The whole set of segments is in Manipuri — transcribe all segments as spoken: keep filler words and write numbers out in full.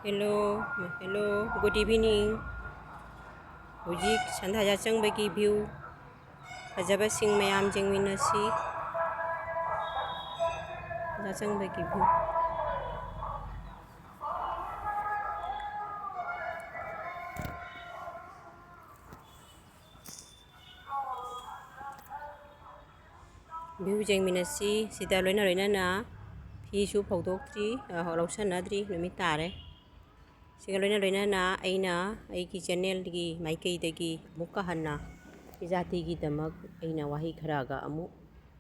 Hello, hello, good evening. ꯍꯧꯖꯤꯛ ꯁꯟꯗꯥ ꯌꯥꯆꯪꯕꯒꯤ view ꯐꯖꯕꯁꯤꯡ ꯃꯌꯥꯝ ꯌꯦꯡꯃꯤꯟꯅꯁꯤ꯫ ꯌꯥꯆꯪꯕꯒꯤ view꯫ View ꯌꯦꯡꯃꯤꯟꯅꯁꯤ꯫ ꯁꯤꯗ ꯂꯣꯏꯅ ꯂꯣꯏꯅꯅ ꯐꯤꯁꯨ ꯐꯧꯗꯣꯛꯇ꯭ꯔꯤ, ꯑ, ꯂꯧꯁꯟꯅꯗ꯭ꯔꯤ, ꯅꯨꯃꯤꯠ ꯇꯥꯔꯦ꯫ ꯁꯤꯒ ꯂꯣꯏꯅ ꯂꯣꯏꯅꯅ ꯑꯩꯅ ꯑꯩꯒꯤ channelꯒꯤ ꯃꯥꯏꯀꯩꯗꯒꯤ ꯑꯃꯨꯛꯀ ꯍꯟꯅ ꯏꯖꯥꯇꯤꯒꯤꯗꯃꯛ ꯑꯩꯅ ꯋꯥꯍꯩ ꯈꯔꯒ ꯑꯃꯨꯛ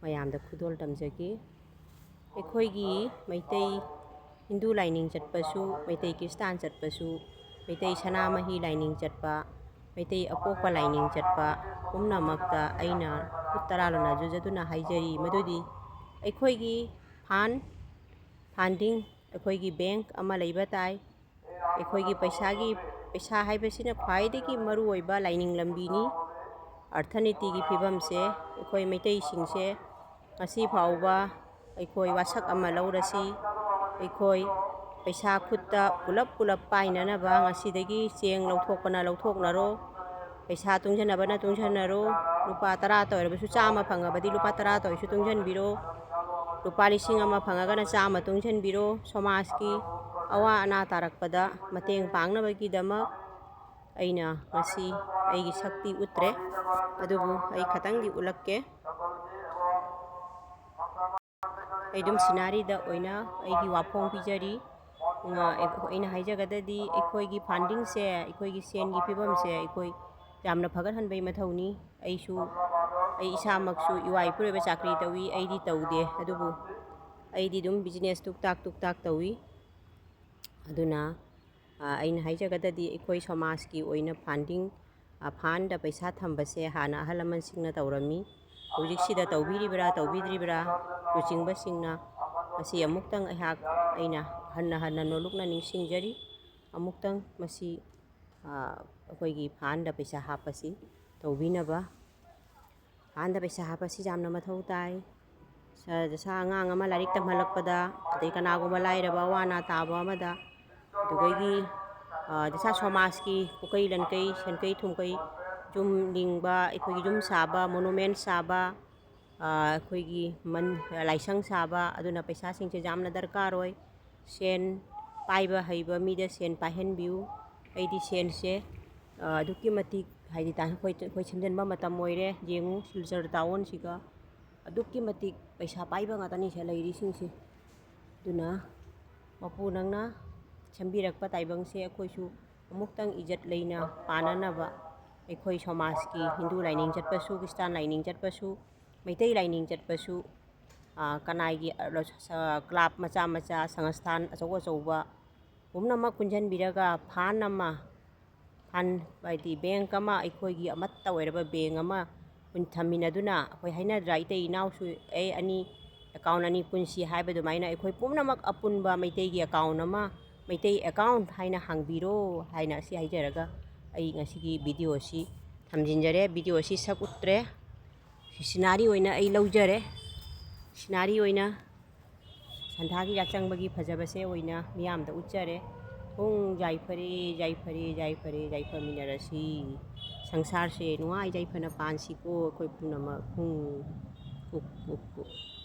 ꯃꯌꯥꯝꯗ ꯈꯨꯗꯣꯜ ꯇꯝꯖꯒꯦ꯫ ꯑꯩꯈꯣꯏꯒꯤ ꯃꯩꯇꯩ ꯍꯤꯟꯗꯨ ꯂꯥꯏꯅꯤꯡ ꯆꯠꯄꯁꯨ, ꯃꯩꯇꯩ ꯈ꯭ꯔꯤꯁꯇꯥꯟ ꯆꯠꯄꯁꯨ, ꯃꯩꯇꯩ ꯁꯅꯥꯃꯍꯤ ꯂꯥꯏꯅꯤꯡ ꯆꯠꯄ, ꯃꯩꯇꯩ ꯑꯄꯣꯛꯄ ꯂꯥꯏꯅꯤꯡ ꯆꯠꯄ ꯄꯨꯝꯅꯃꯛꯇ ꯑꯩꯅ ꯈꯨꯠ ꯇꯔꯥ ꯂꯣꯟꯅꯖꯖꯗꯨꯅ ꯍꯥꯏꯖꯔꯤ ꯃꯗꯨꯗꯤ ꯑꯩꯈꯣꯏꯒꯤ fund, funding, ꯑꯩꯈꯣꯏꯒꯤ bank ꯑꯃ ꯂꯩꯕ ꯇꯥꯏ꯫ ꯑꯩꯈꯣꯏꯒꯤ ꯄꯩꯁꯥꯒꯤ, ꯄꯩꯁꯥ ꯍꯥꯏꯕꯁꯤꯅ ꯈ꯭ꯋꯥꯏꯗꯒꯤ ꯃꯔꯨꯑꯣꯏꯕ ꯂꯥꯏꯅꯤꯡ ꯂꯝꯕꯤꯅꯤ꯫ ꯑꯔꯊꯅꯤꯇꯤꯒꯤ ꯐꯤꯕꯝꯁꯦ ꯑꯩꯈꯣꯏ ꯃꯩꯇꯩꯁꯤꯡꯁꯦ ꯉꯁꯤ ꯐꯥꯎꯕ ꯑꯩꯈꯣꯏ ꯋꯥꯁꯛ ꯑꯃ ꯂꯧꯔꯁꯤ꯫ ꯑꯩꯈꯣꯏ ꯄꯩꯁꯥ ꯈꯨꯠꯇ ꯄꯨꯂꯞ ꯄꯨꯂꯞ ꯄꯥꯏꯅꯅꯕ ꯉꯁꯤꯗꯒꯤ ꯆꯦꯡ ꯂꯧꯊꯣꯛꯄꯅ ꯂꯧꯊꯣꯛꯅꯔꯣ, ꯄꯩꯁꯥ ꯇꯨꯡꯁꯤꯟꯅꯕꯅ ꯇꯨꯡꯁꯤꯟꯅꯔꯣ, ꯂꯨꯄꯥ ꯇꯔꯥꯇ ꯑꯣꯏꯔꯕꯁꯨ ꯆꯥꯝꯃ ꯐꯪꯉꯕꯗꯤ ꯂꯨꯄꯥ ꯇꯔꯥꯇ ꯑꯣꯏꯔꯁꯨ ꯇꯨꯡꯁꯤꯟꯕꯤꯔꯣ, ꯂꯨꯄꯥ ꯂꯤꯁꯤꯡ ꯑꯃ ꯐꯪꯉꯒꯅ ꯆꯥꯝꯃ ꯇꯨꯡꯁꯤꯟꯕꯤꯔꯣ꯫ ꯁꯃꯥꯖꯀꯤ ꯑꯋꯥ ꯑꯅꯥ ꯇꯥꯔꯛꯄꯗ ꯃꯇꯦꯡ ꯄꯥꯡꯅꯕꯒꯤꯗꯃꯛ ꯑꯩꯅ ꯉꯁꯤ ꯑꯩꯒꯤ ꯁꯛꯇꯤ ꯎꯠꯇ꯭ꯔꯦ, ꯑꯗꯨꯕꯨ ꯑꯩ ꯈꯇꯪꯗꯤ ꯎꯠꯂꯛꯀꯦ꯫ ꯑꯩ ꯑꯗꯨꯝ sceneryꯗ ꯑꯣꯏꯅ ꯑꯩꯒꯤ ꯋꯥꯐꯣꯡ ꯄꯤꯖꯔꯤ꯫ ꯑ, ꯑꯩꯅ ꯍꯥꯏꯖꯒꯗꯗꯤ ꯑꯩꯈꯣꯏꯒꯤ fundingꯁꯦ, ꯑꯩꯈꯣꯏꯒꯤ ꯁꯦꯟꯒꯤ ꯐꯤꯕꯝꯁꯦ ꯑꯩꯈꯣꯏ ꯌꯥꯝꯅ ꯐꯒꯠꯍꯟꯕꯒꯤ ꯃꯊꯧꯅꯤ꯫ ꯑꯩꯁꯨ, ꯑꯩ ꯏꯁꯥꯃꯛꯁꯨ ꯏꯋꯥ ꯏꯄꯨꯔꯣꯏꯕ ꯆꯥꯀ꯭ꯔꯤ ꯇꯧꯏ, ꯑꯩꯗꯤ ꯇꯧꯗꯦ, ꯑꯗꯨꯕꯨ ꯑꯩꯗꯤ ꯑꯗꯨꯝ business ꯇꯨꯛ ꯇꯥꯛ ꯇꯨꯛ ꯇꯥꯛ ꯇꯧꯏ꯫ ꯑꯗꯨꯅ, ꯑ, ꯑꯩꯅ ꯍꯥꯏꯖꯒꯗꯗꯤ ꯑꯩꯈꯣꯏ ꯁꯃꯥꯖꯀꯤ ꯑꯣꯏꯅ funding, ꯑ, fundꯗ ꯄꯩꯁꯥ ꯊꯝꯕꯁꯦ ꯍꯥꯟꯅ ꯑꯍꯜ ꯂꯃꯟꯁꯤꯡꯅ ꯇꯧꯔꯝꯃꯤ꯫ ꯍꯧꯖꯤꯛꯁꯤꯗ ꯇꯧꯕꯤꯔꯤꯕ꯭ꯔꯥ, ꯇꯧꯕꯤꯗ꯭ꯔꯤꯕ꯭ꯔꯥ, ꯂꯨꯆꯤꯡꯕꯁꯤꯡꯅ ꯃꯁꯤ ꯑꯃꯨꯛꯇꯪ ꯑꯩꯍꯥꯛ, ꯑꯩꯅ ꯍꯟꯅ ꯍꯟꯅ ꯅꯣꯂꯨꯛꯅ ꯅꯤꯡꯁꯤꯡꯖꯔꯤ꯫ ꯑꯃꯨꯛꯇꯪ ꯃꯁꯤ, ꯑ, ꯑꯩꯈꯣꯏꯒꯤ fundꯗ ꯄꯩꯁꯥ ꯍꯥꯞꯄꯁꯤ ꯇꯧꯕꯤꯅꯕ꯫ fundꯗ ꯄꯩꯁꯥ ꯍꯥꯞꯄꯁꯤ ꯌꯥꯝꯅ ꯃꯊꯧ ꯇꯥꯏ꯫ ꯁ-, ꯁꯥ ꯑꯉꯥꯡ ꯑꯃ ꯂꯥꯏꯔꯤꯛ ꯇꯝꯍꯜꯂꯛꯄꯗ, ꯑꯗꯩ ꯀꯅꯥꯒꯨꯝꯕ ꯂꯥꯏꯔꯕ ꯑꯋꯥ ꯑꯅꯥ ꯇꯥꯕ ꯑꯃꯗ ꯑꯗꯨꯗꯒꯤ, ꯑ, ꯗꯤꯁꯥ ꯁꯃꯥꯖꯀꯤ ꯄꯨꯀꯩ ꯂꯟꯀꯩ, ꯁꯦꯟꯀꯩ ꯊꯨꯝꯀꯩ, ꯌꯨꯝ ꯂꯤꯡꯕ, ꯑꯩꯈꯣꯏꯒꯤ ꯌꯨꯝ ꯁꯥꯕ, ꯃꯣꯅꯨꯃꯦꯟ ꯁꯥꯕ, ꯑ, ꯑꯩꯈꯣꯏꯒꯤ ꯃꯟ-, ꯂꯥꯏꯁꯪ ꯁꯥꯕ, ꯑꯗꯨꯅ ꯄꯩꯁꯥꯁꯤꯡꯁꯦ ꯌꯥꯝꯅ ꯗꯔꯀꯥꯔ ꯑꯣꯏ꯫ ꯁꯦꯟ ꯄꯥꯏꯕ ꯍꯩꯕ ꯃꯤꯗ ꯁꯦꯟ ꯄꯥꯏꯍꯟꯕꯤꯌꯨ꯫ ꯑꯩꯗꯤ ꯁꯦꯟꯁꯦ, ꯑ, ꯑꯗꯨꯛꯀꯤ ꯃꯇꯤꯛ, ꯍꯥꯏꯗꯤ, ꯇꯥ-, ꯑꯩꯈꯣꯏ, ꯑꯩꯈꯣꯏ ꯁꯦꯝꯖꯤꯟꯕ ꯃꯇꯝ ꯑꯣꯏꯔꯦ꯫ ꯌꯦꯡꯉꯨ, ꯁꯤꯜꯆꯔ ꯇꯥꯎꯟꯁꯤꯒ ꯑꯗꯨꯛꯀꯤ ꯃꯇꯤꯛ ꯄꯩꯁꯥ ꯄꯥꯏꯕ ꯉꯥꯛꯇꯅꯤ ꯁꯤꯗ ꯂꯩꯔꯤꯁꯤꯡꯁꯦ꯫ ꯑꯗꯨꯅ ꯃꯄꯨ ꯅꯪꯅ ꯁꯦꯝꯕꯤꯔꯛꯄ ꯇꯥꯏꯕꯪꯁꯦ ꯑꯩꯈꯣꯏꯁꯨ ꯑꯃꯨꯛꯇꯪ ꯏꯖꯠ ꯂꯩꯅ ꯄꯥꯟꯅꯅꯕ, ꯑꯩꯈꯣꯏ ꯁꯃꯥꯖꯀꯤ ꯍꯤꯟꯗꯨ ꯂꯥꯏꯅꯤꯡ ꯆꯠꯄꯁꯨ, ꯈ꯭ꯔꯤꯁꯇꯥꯟ ꯂꯥꯏꯅꯤꯡ ꯆꯠꯄꯁꯨ, ꯃꯩꯇꯩ ꯂꯥꯏꯅꯤꯡ ꯆꯠꯄꯁꯨ, ꯑ, ꯀꯅꯥꯏꯒꯤ, ꯑ, ꯁ-, ꯀ꯭ꯂꯕ ꯃꯆꯥ ꯃꯆꯥ, ꯁꯪꯁꯊꯥꯟ ꯑꯆꯧ ꯑꯆꯧꯕ ꯄꯨꯝꯅꯃꯛ ꯄꯨꯟꯁꯤꯟꯕꯤꯔꯒ ꯐꯟ ꯑꯃ, ꯐꯟ, ꯍꯥꯏꯗꯤ ꯕꯦꯡꯛ ꯑꯃ ꯑꯩꯈꯣꯏꯒꯤ ꯑꯃꯠꯇ ꯑꯣꯏꯔꯕ ꯕꯦꯡꯛ ꯑꯃ ꯄꯨꯟ-, ꯊꯝꯃꯤꯟꯅꯗꯨꯅ ꯑꯩꯈꯣꯏ ꯍꯥꯏꯅꯗ꯭ꯔꯥ, ꯏꯇꯩ ꯏꯅꯥꯎꯁꯨ ꯑꯩ ꯑꯅꯤ ꯑꯦꯀꯥꯎꯟ ꯑꯅꯤ ꯄꯨꯟꯁꯤ ꯍꯥꯏꯕ ꯑꯗꯨꯃꯥꯏꯅ ꯑꯩꯈꯣꯏ ꯄꯨꯝꯅꯃꯛ ꯑꯄꯨꯟꯕ ꯃꯩꯇꯩꯒꯤ ꯑꯦꯀꯥꯎꯟ ꯑꯃ, ꯃꯩꯇꯩ ꯑꯦꯀꯥꯎꯟ ꯍꯥꯏꯅ ꯍꯥꯡꯕꯤꯔꯣ ꯍꯥꯏꯅ ꯑꯁꯤ ꯍꯥꯏꯖꯔꯒ ꯑꯩ ꯉꯁꯤꯒꯤ ꯚꯤꯗꯤꯑꯣ ꯑꯁꯤ ꯊꯝꯖꯤꯟꯖꯔꯦ꯫ ꯚꯤꯗꯤꯑꯣ ꯑꯁꯤ ꯁꯛ ꯎꯠꯇ꯭ꯔꯦ꯫ ꯁꯤꯅꯥꯔꯤ ꯑꯣꯏꯅ ꯑꯩ ꯂꯧꯖꯔꯦ꯫ ꯁꯤꯅꯥꯔꯤ ꯑꯣꯏꯅ ꯁꯟꯊꯥꯒꯤ ꯌꯥꯆꯪꯕꯒꯤ ꯐꯖꯕꯁꯦ ꯑꯣꯏꯅ ꯃꯤꯌꯥꯝꯗ ꯎꯠꯆꯔꯦ꯫ ꯄꯨꯡ ꯌꯥꯏꯐꯔꯦ, ꯌꯥꯏꯐꯔꯦ, ꯌꯥꯏꯐꯔꯦ, ꯌꯥꯏꯐꯃꯤꯟꯅꯔꯁꯤ꯫ ꯁꯪꯁꯥꯔꯁꯦ ꯅꯨꯡꯉꯥꯏ ꯌꯥꯏꯐꯅ ꯄꯥꯟꯁꯤꯀꯣ ꯑꯩꯈꯣꯏ ꯄꯨꯝꯅꯃꯛ꯫ ꯄꯨꯡ ꯀꯨꯛ, ꯀꯨꯛ, ꯀꯨꯛ꯫